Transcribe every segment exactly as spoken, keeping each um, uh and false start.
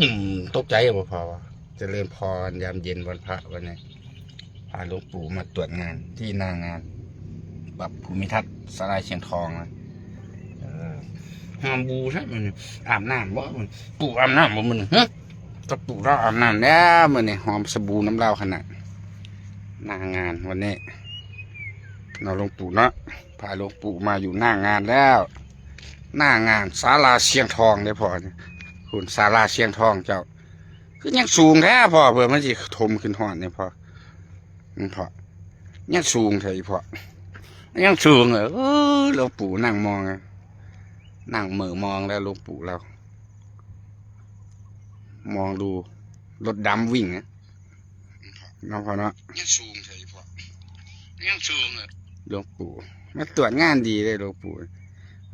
อืม ตกใจบ่พอวะ เจริญพรยามเย็นวันพระวันนี้ พาหลวงปู่มาตรวจงานที่หน้างาน ปรับภูมิทัศน์ศาลาเชียงทองนะ เออ หอมบูใช่มัน อาบน้ำบ่มัน ปู่อาบน้ำบ่มัน ฮะ ตะปู่เราอาบน้ำแล้วมันนี่ หอมสบู่น้ำเหล้าขนาด หน้างานวันนี้ เนาะหลวงปู่เนาะ พาหลวงปู่มาอยู่หน้างานแล้ว หน้างานศาลาเชียงทองเด้อพ่อ คุณศาลาเชียงทองเจ้า คือยังสูงแท้พ่อ เพื่อมันสิถมขึ้นฮอดนี่พ่อ อืมพ่อ ยังสูงแท้อีพ่อ ยังสูงเหรอ เออ หลวงปู่นั่งมองอะ นั่งเหม่อมองแล้วหลวงปู่เรา มองดูรถดำวิ่งอะ เนาะพ่อเนาะ ยังสูงแท้อีพ่อ ยังสูงเหรอ หลวงปู่ มาตรวจงานดีเลยหลวงปู่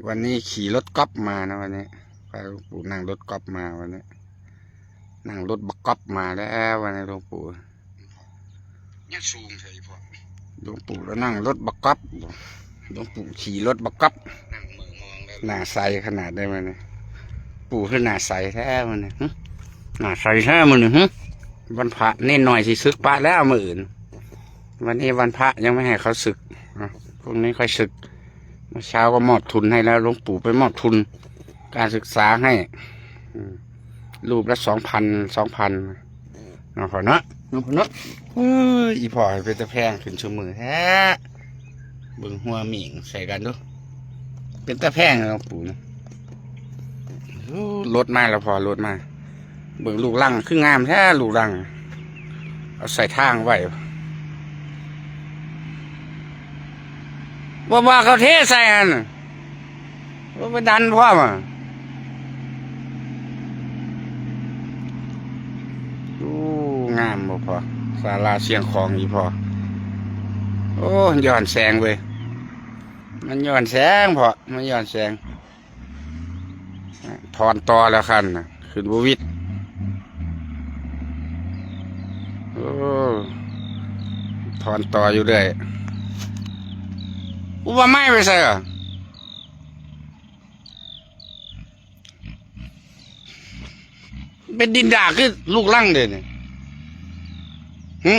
วันนี้ขี่รถกอล์ฟมานะวันนี้ พาหลวงปู่นั่งรถกอล์ฟมาวันนี้ นั่งรถบักกอล์ฟมาแล้ววันนี้หลวงปู่ ยังสูงแท้อีพ่อ หลวงปู่แล้วนั่งรถบักกอล์ฟ หลวงปู่ขี่รถบักกอล์ฟ นั่งเหม่อมองแล้ว หน้าใสขนาดได้มื้อนี้ ปู่คือหน้าใสแท้มื้อนี้ หึ หน้าใสแท้มื้อนี้ หึ วันพระเนนน้อยสิสึกปะแล้วมื้ออื่น วันนี้วันพระยังไม่ให้เขาสึก อ่ะ พรุ่งนี้ค่อยสึก เมื่อเช้าก็มอบทุนให้แล้ว หลวงปู่ไปมอบทุนการศึกษาให้ อืม รูปละสองพัน สองพัน เนาะพ่อเนาะ เนาะพ่อเนาะ เอ้ย อีพ่อเป็นตาแพงขึ้นซุมื้อแท้ เบิ่งหัวหมิ่งใส่กันดู เป็นตาแพงหลวงปู่นะ โอ้ รถมาแล้วพ่อ รถมา เบิ่งลูกรังคืองามแท้ ลูกรัง เอาใส่ทางไว้ ว่าว่าเขาเทใส่หั่นน่ะ ว่าไปดันพ่อมา โอ้ งามบ่พ่อ ศาลาเชียงของอีพ่อ โอ้ ย้อนแสงเว้ย มันย้อนแสงพ่อ มันย้อนแสง ถอนต่อแล้วคันน่ะ ขึ้นบ่วิด โอ้ ถอนต่ออยู่เรื่อย กูว่าไม้ไปใส่เหรอ เป็นดินดากคือลูกรังเด้นี่ หึ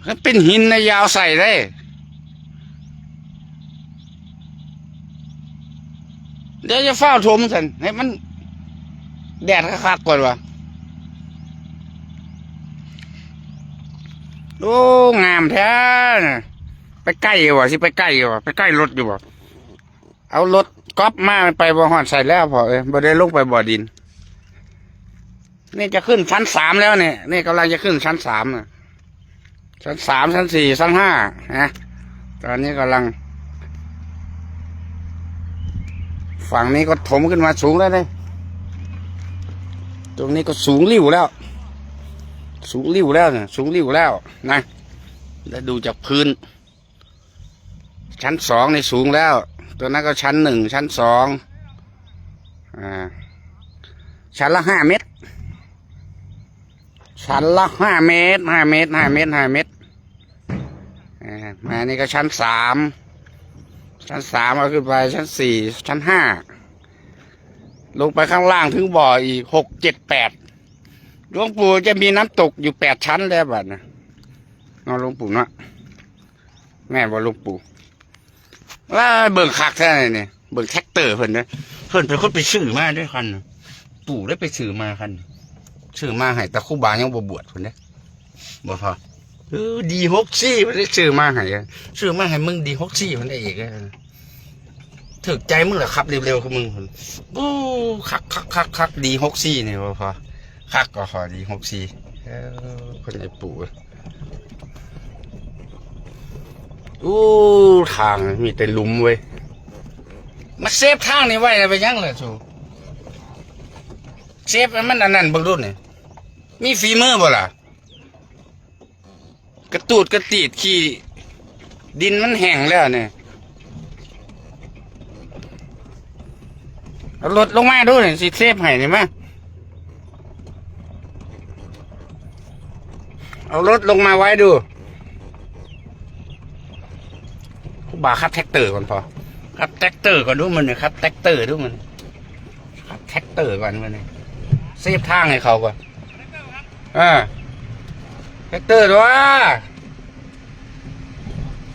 มันเป็นหินนะ อยาวใส่ได้ เดี๋ยวจะฟ้าวถมสัน ให้มันแดดคักๆก่อนวะ โอ้ งามแท้น่ะ ไปใกล้อยู่วะ สิไปใกล้อยู่วะ ไปใกล้รถอยู่วะ เอารถกอล์ฟมาไปบ่ฮอดใส่แล้วพ่อเอ้ย บ่ได้ลงไปบ่อดิน นี่จะขึ้นชั้นสามแล้วเนี่ย นี่กำลังจะขึ้นชั้นสามน่ะ ชั้นสาม ชั้นสี่ ชั้นห้า นะ ตอนนี้กำลัง ฝั่งนี้ก็ถมขึ้นมาสูงแล้วเนี่ย ตรงนี้ก็สูงลิ่วแล้ว สูงลิ่วแล้วเนี่ย สูงลิ่วแล้วนะ แล้วดูจากพื้น ชั้นสองนี่สูงแล้ว ตัวนั้นก็ชั้นหนึ่ง ชั้นสอง อ่า ชั้นละห้าเมตร ชั้นละห้าเมตร ห้าเมตร ห้าเมตร ห้าเมตร อ่า มานี่ก็ชั้นสาม ชั้นสามเอาขึ้นไป ชั้นสี่ ชั้นห้า ลงไปข้างล่างถึงบ่ออีก หก เจ็ด แปด หลวงปู่จะมีน้ำตกอยู่แปดชั้นแล้วบัดนะ เนาะหลวงปู่เนาะ แม่นบ่หลวงปู่ ว้า เบิ่งคักแท้นี่ เบิ่งแทรกเตอร์เพิ่นเด้อ เพิ่นเป็นคนไปซื้อมาเด้อคันน่ะ ปู่ได้ไปซื้อมาคันน่ะ ซื้อมาให้แต่ครูบายังบ่บวชเพิ่นเด้อ บ่พอ เออ ดีหกสี่ เพิ่นได้ซื้อมาให้ ซื้อมาให้มึง ดีหกสี่ เพิ่นได้อีก เออ ถูกใจมึงเหรอครับ เร็วๆคือมึง โอ้ คักคักคักคัก ดีหกสี่ นี่บ่พอ คักก็ขอ ดีหกสี่ เออ เพิ่นไอ้ปู่ อู้ ทางมีแต่หลุมเว้ย มาเซฟทางนี่ไว้นะ ไปยังล่ะสู เซฟให้มันอันนั้นเบิ่งดูนี่ มีฝีมือบ่ล่ะ กระตูดกระตีดขี้ ดินมันแห้งแล้วเนี่ย เอารถลงมาดูนี่ สิเซฟให้นี่มา เอารถลงมาไว้ดู ครูบาขับแทรกเตอร์ก่อนพอ ขับแทรกเตอร์ก่อนดูมันนี่ ขับแทรกเตอร์ดูมัน ขับแทรกเตอร์ก่อนมันนี่ เซฟทางให้เขาก่อน อ่า แทรกเตอร์ตัว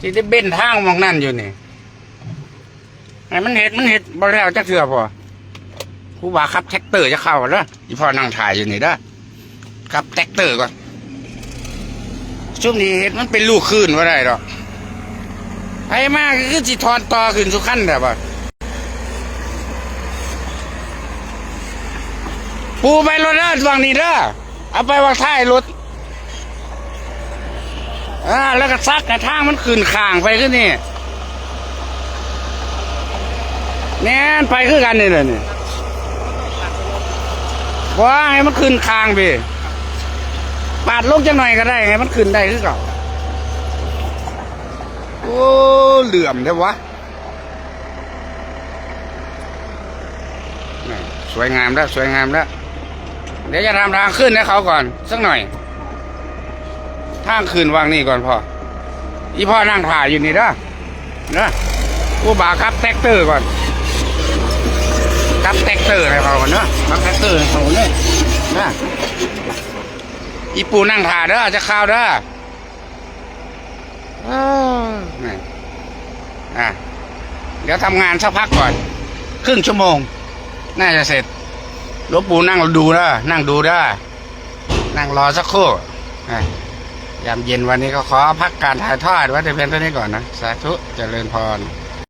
สิได้เบ้นทางหม่องนั่นอยู่นี่ ให้มันเฮ็ด มันเฮ็ดบ่แล้วจักเทื่อพอ ผู้ว่าขับแทรกเตอร์จะเข้าแล้ว อีพ่อนั่งถ่ายอยู่นี่เด้อ ขับแทรกเตอร์ก่อน ซุมนี้เฮ็ดมันเป็นลูกคลื่นบ่ได้ดอก ไผมาก็คือสิถอนต่อขึ้นสู่คันแท้บ่ ปูไปรถเด้อ หม่องนี้เด้อ เอาไปวางท้ายรถ อ่า แล้วก็ซักให้ทางมันขึ้นข้างไปคือนี่ แม่นไปคือกันนี่แหละนี่ บ่ให้มันขึ้นข้างพี่ ปาดลงจักหน่อยก็ได้ ให้มันขึ้นได้คือเก่า โอ้ เหลื่อมแท้วะ นี่ สวยงามแล้ว สวยงามแล้ว เดี๋ยวจะทำทางขึ้นให้เขาก่อน สักหน่อย ทางขึ้นวางนี่ก่อนพ่อ อีพ่อนั่งถ่ายอยู่นี่เด้อ นะ ผู้บ่าวขับแทรกเตอร์ก่อน ขับแทรกเตอร์ให้เขาก่อนเนาะ ขับแทรกเตอร์ให้เขาเนาะ นะ อีปู่นั่งถ่ายเด้อ จะเข้าเด้อ เออ นี่ อ่ะ เดี๋ยวทำงานสักพักก่อน ครึ่งชั่วโมง น่าจะเสร็จ หลวงปู่นั่งดูเด้อ นั่งดูเด้อ นั่งรอสักครู่ อ่ะ ยามเย็นวันนี้ก็ขอพักการถ่ายทอดไว้แต่เพียงเท่านี้ก่อนนะ สาธุ เจริญพร